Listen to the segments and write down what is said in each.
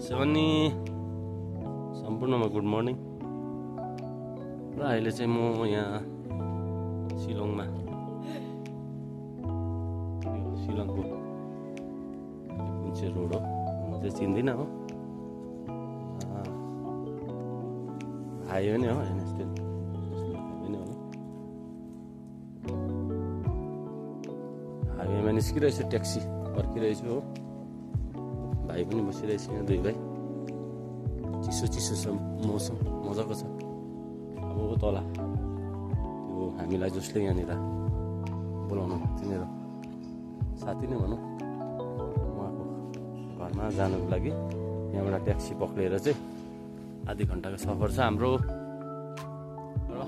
अनि सम्पूर्णमा good morning. र अहिले चाहिँ म यहाँ शिलङमा, यो शिलङको कुन चाहिँ रोड हो म चाहिँ चिन्दिनँ हो, हाइवे नै हो, एनएसटेल हाइवे नै हो। हाइवेमा निस्किरहेछु, ट्याक्सी पर्खिरहेछु हो। भाइ पनि बसिरहेछ यहाँ, दुई भाइ। चिसो चिसो छ मौसम, मजाको छ। अब तल त्यो हामीलाई जसले यहाँनिर बोलाउनु भएको थियो, मेरो साथी नै भनौँ, उहाँको घरमा जानको लागि यहाँबाट ट्याक्सी पक्रेर चाहिँ आधी घन्टाको सफर छ हाम्रो। र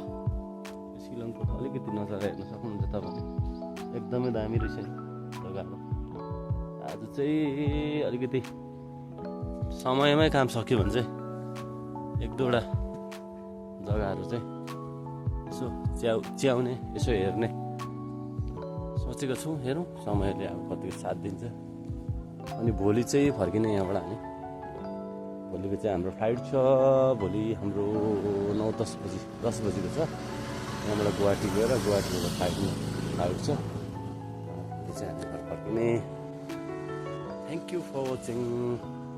शिलङको अलिकति नजारा हेर्न सक्नुहुन्छ तपाईँले, एकदमै दामी रहेछ जग्गाहरू। आज चाहिँ अलिकति समयमै काम सक्यो भने चाहिँ एक दुईवटा जग्गाहरू चाहिँ यसो च्याउने, यसो हेर्ने सोचेको छु। हेरौँ समयले अब कतिको साथ दिन्छ। अनि भोलि चाहिँ फर्किने यहाँबाट हामी। भोलिको चाहिँ हाम्रो फ्लाइट छ। भोलि हाम्रो 9-10 बजीको छ। यहाँबाट गुवाहाटी गएर गुवाहाटीबाट फ्लाइट छ। भोलि चाहिँ हामी घर फर्किने। Thank you for watching.